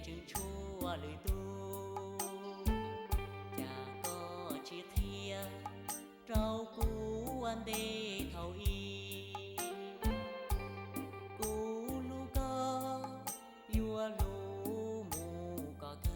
Tseem tshuav lwm tus, cas koj tsis qhia rau kuv ua ntej thaum ub. Kuv hlub koj, yuav hlub mus kom kawg.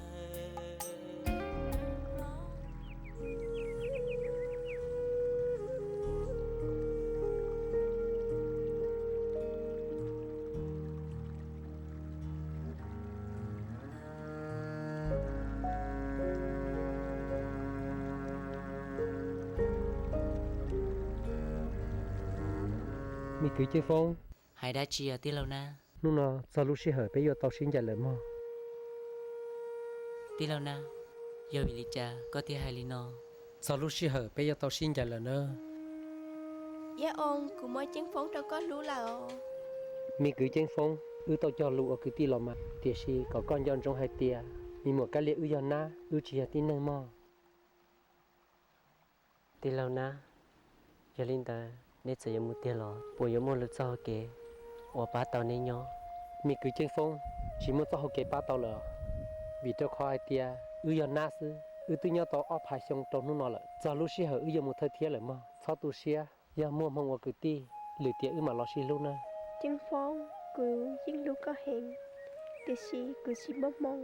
Me kwv Ceeb Foob. Hais dab tsi os tij laug Nab? Hnub no txog lub sij hawm peb yuav tau sib ncaim lawm mog. Tij laug Nab, yog vim li cas koj thiaj hais li no? Txog lub sij hawm peb yuav tau sib ncaim lawm na. Iab Oo, kuv muab Ceeb Foob rau koj hlub lawm os. Me kwv Ceeb Foob, wb tau cog lus ua kwv tij los mas, tiam sis kom koj nco ntsoov hais tias me muam Kab Lias wb yog nab, wb tsis yog tib neeg mog. Tij laug Nab, yog li ntawd neb txawm yuav mus tiag los puas yuav muaj lwm txoj hau kev uas pab tau neb nyob? Me kwv Ceeb Foob, tsis muaj txoj hau kev pab tau lawm, vim rau qhov hais tias wb yog nab xwb, wb twb nyob tau ob phav xyoo rau hnub no lawm, txog lub sij hawm wb yuav mus thawj thiab lawm mog. Txhob tu siab, yog muaj hmoo ua kwv tij, lwm tiam wb mam los sib hlub na. Ceeb Foob, kuv yeej hlub koj heev, tiam sis kuv tsis muaj hmoo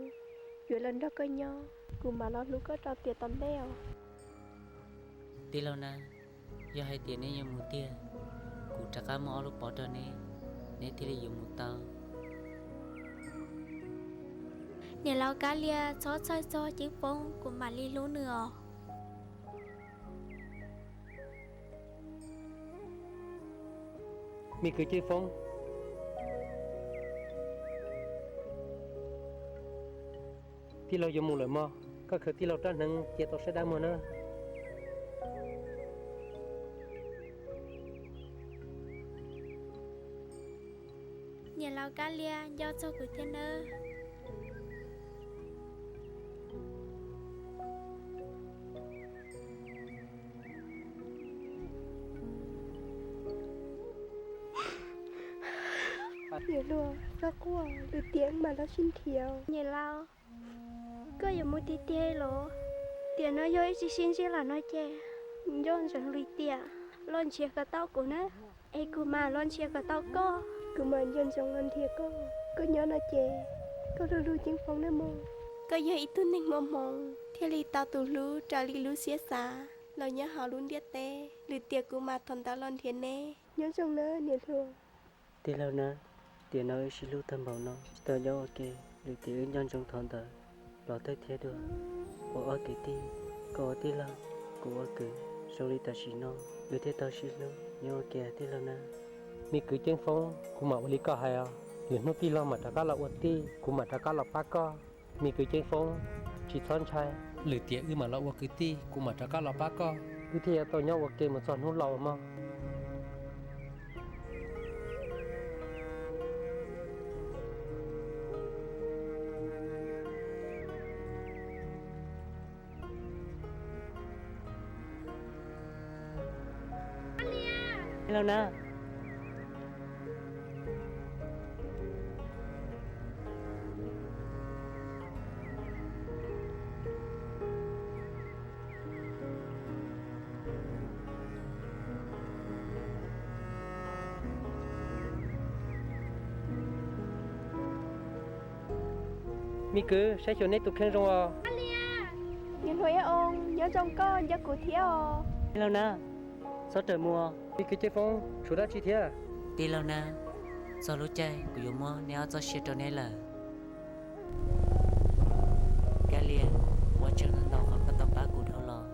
yuav los nrog koj nyob, kuv mam los hlub koj rau tiam tom ntej os. Tij laug Nab, yog hais tias neb yuav mus tiag, kuv rov qab muab ob lub pov rau neb, neb thiaj li yuav mus tau. Niam laus Kab Lias, txhob txhawj txog Ceeb Foob, kuv mam li hlub nws os. Me kwv Ceeb Foob, tij laug yuav mus lawm mog, koj khaws tij laug rab hneev cia tau sab dab muag na. Niam laus Kab Lias, nco txog kuv thiab nawb. Niam hluas, txhob quaj, lwm tiam wb mam los sib nrhiav. Niam laus, koj yuav mus tiag tiag los? Tiam no yog wb tsis sib ntsib lawm no ces nco ntsoov lwm tiam los nrhiav kom tau kuv na, es kuv mam los nrhiav kom tau koj. Kuv mam nco ntsoov los nrhiav koj. Koj nyob no ces koj hlub hlub Ceeb Foob nawb mog. Koj yog ib tug neeg muaj hmoo thiaj li tau tus hlub raws li lub siab xav los nyob hauv lub ntiaj teb. Lwm tiam kuv mam thov ntawv los nrhiav neb. Nyob zoo nawb niam hluas. Tij laug Nab, tiam no wb sib hlub tag npaum no tsis tau nyob ua ke, lwm tiam wb nco ntsoov thov ntawv los thawj thiab dua. Ua ob kwv tij, koj ua tij laug, kuv ua kwv, zoo li tam sim no wb thiaj tau sib hlub nyob ua ke tij laug Nab. Me kwv Ceeb Foob, kuv mam ua li koj hais os. Lwm hnub tij laug mam rov qab los ua tij, kuv mam rov qab los pab koj. Me kwv Ceeb Foob, tsis txhob ntshai, lwm tiam wb mam los ua kwv tij, kuv mam rov qab los pab koj, wb thiaj yuav tau nyob ua ke mus txog hnub laus mog. Tij laug Nab. Me kwv, saib xyuas neb tus kheej zoo os. Niam hluas Iab Oo, nyob zoo koj nco kuv thiab os. Tij laug Nab, txhob rawm mus. Me kwv Ceeb Foob, tshuav dab tsi thiab? Tij laug Nab, txog lub caij kuv yuav muab neb ob txoj sia rau neb lawm. Kab Lias, ua tsaug ntau ntau qhov koj tau pab kuv dhau los.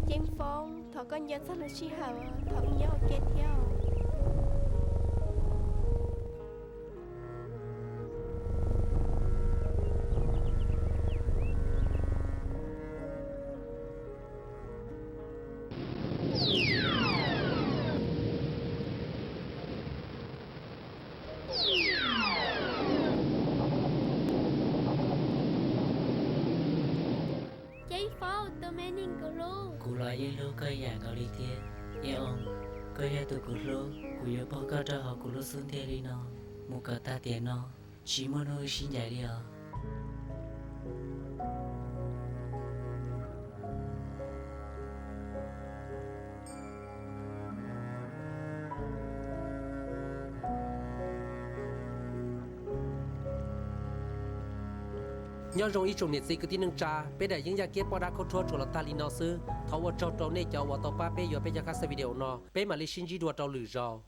Ceeb Foob, thov koj nco txog lub sij hawm thaum wb nyob ua ke thiab. Ceeb Foob, tus me neeg kuv hlub. Kuv los yeej hlub koj ib yam nkaus li thiab. Iab Oo, koj yog tus kuv hlub, kuv yuav pog koj rau hauv kuv lub xub ntiag li no. Mus kom tag tiam no, tsis muaj hnub wb sib ncaim li os. Nyob zoo ib tsoom niam txiv kwv tij neej tsa, peb daim yeeb yaj kiab poj dab khaub rhuab tsuas los tag li no xwb. Thov ua tsaug rau nej cov uas tau pab peb yuav peb cov kab xab video no, peb mam li sib ntsib dua rau lwm zaus.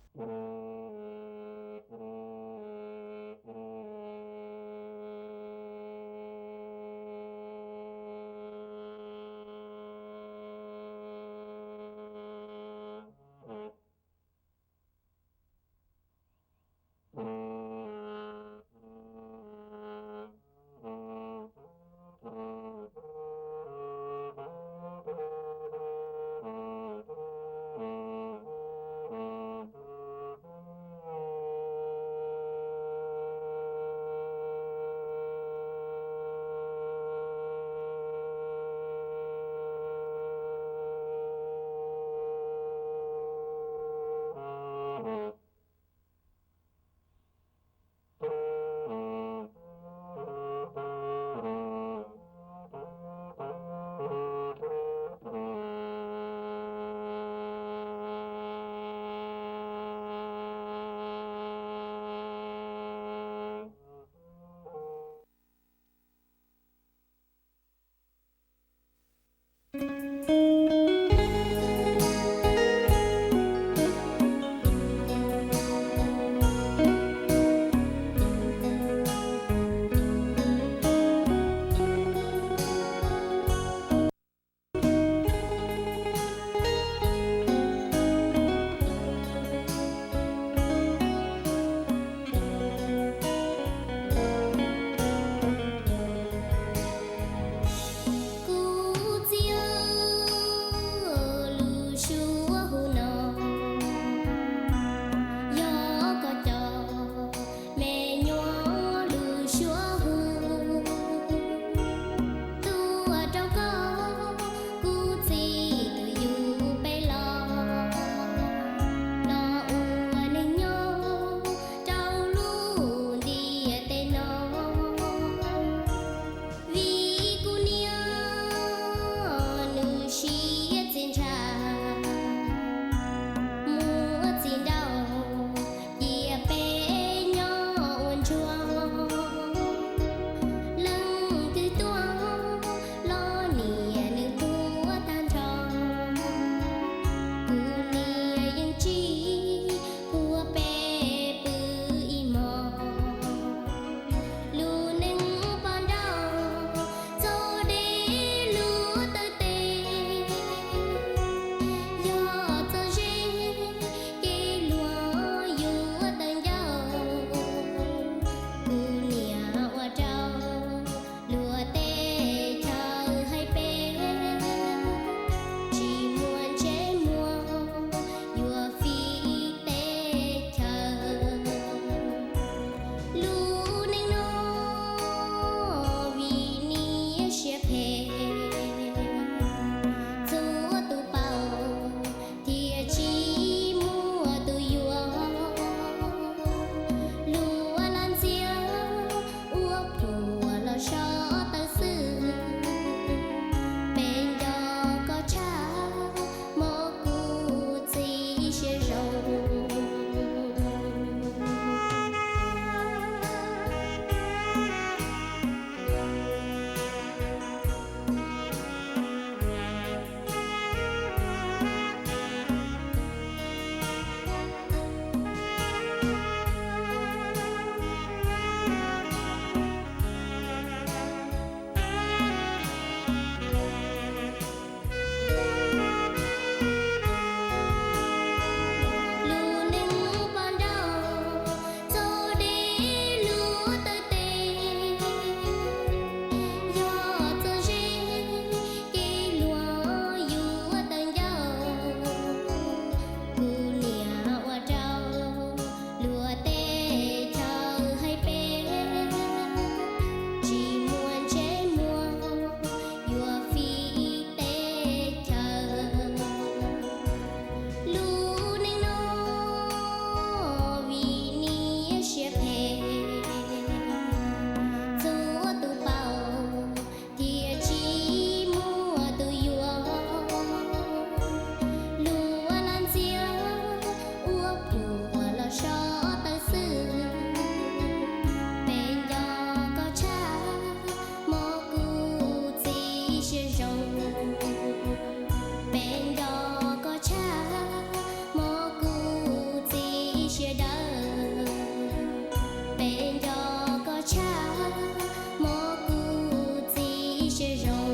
Tshaj, muab kuv txiv siab zoo.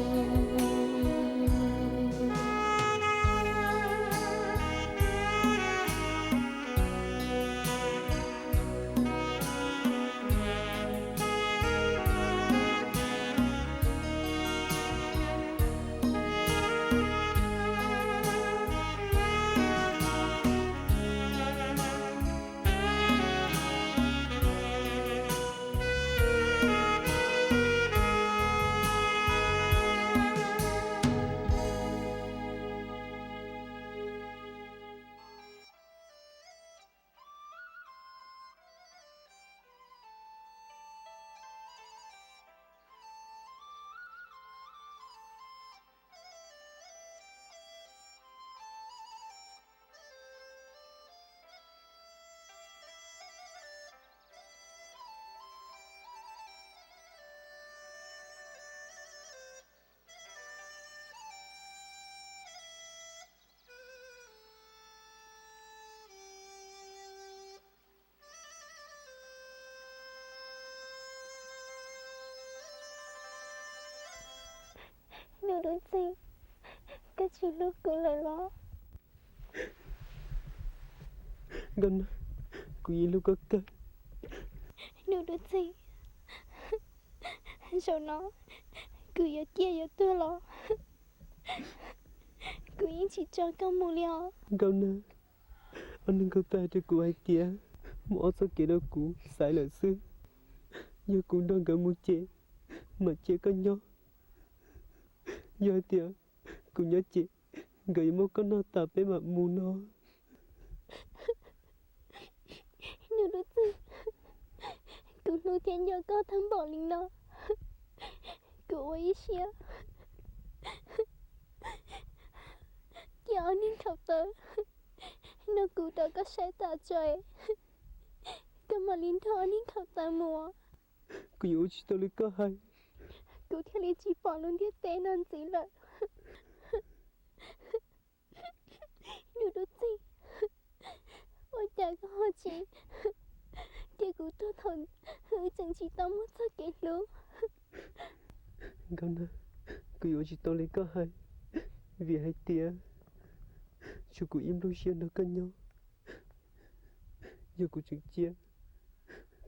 Nus Dub Txeeg, koj tsis hlub kuv lawm los? Nkauj Nag, kuv yeej hlub koj kawg. Nus Dub Txeeg, zaum no kuv yuav ciaj yuav tuag los kuv yeej tsis tso koj mus li os. Nkauj Nag, ob niag nkauj tau hais rau kuv hais tias muaj ob txoj kev rau kuv xaiv lawm xwb. Yog kuv nrog nkawd mus ces mam cia koj nyob. Yog hais tias kuv nyob ces nkawd yuav muab koj noj tas peb mam mus no. Nus Dub Txeeg, kuv hlub thiab nco koj tag npaum li no, kuv ua ib siab cia ob niag nkhaus taw no kuv rau koj saib tas tso, koj mam li nrog ob niag nkhaus taw mus. Kuv yuav ua tsis tau li koj hais. Kuv thiaj li tsis pom lub ntiaj teb no ntxiv lawm. Nus Dub Txeeg, ua cas koj ho tsis cia kuv tuag thaum wb tseem tsis tau muaj txoj kev hlub? Nkauj Nag, kuv yuav ua tsis tau li koj hais, vim hais tias tshuav kuv ib nplooj siab nrog koj nyob. Yog kuv tseem cia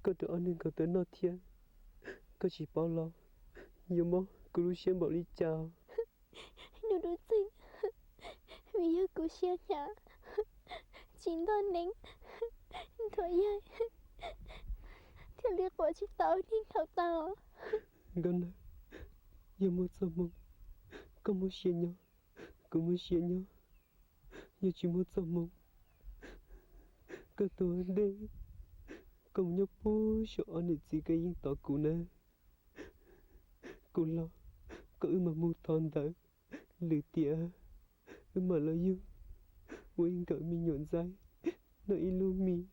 koj rau ob niag nkhaus taw noj thiab, koj tsis paub los yuav mob kuv lub siab npaum li cas. Nus Dub Txeeg, vim yog kuv siab hnyav tsis nto neeb nthuav yaig thiaj li quav tsis tau niag nkhaus taw. Nkauj Nag, yog muaj txoj hmoo koj muaj sia nyob, kuv muaj sia nyob. Yog tsis muaj txoj hmoo, koj tuag ua ntej, koj mus nyob puag saum ob niam txiv koj yeej tos kuv na. Kuv los koj wb mam mus thov ntawd, lwm tiam wb mam los yug ua ib nkawm me nyuam ntxaib noj ib lub mis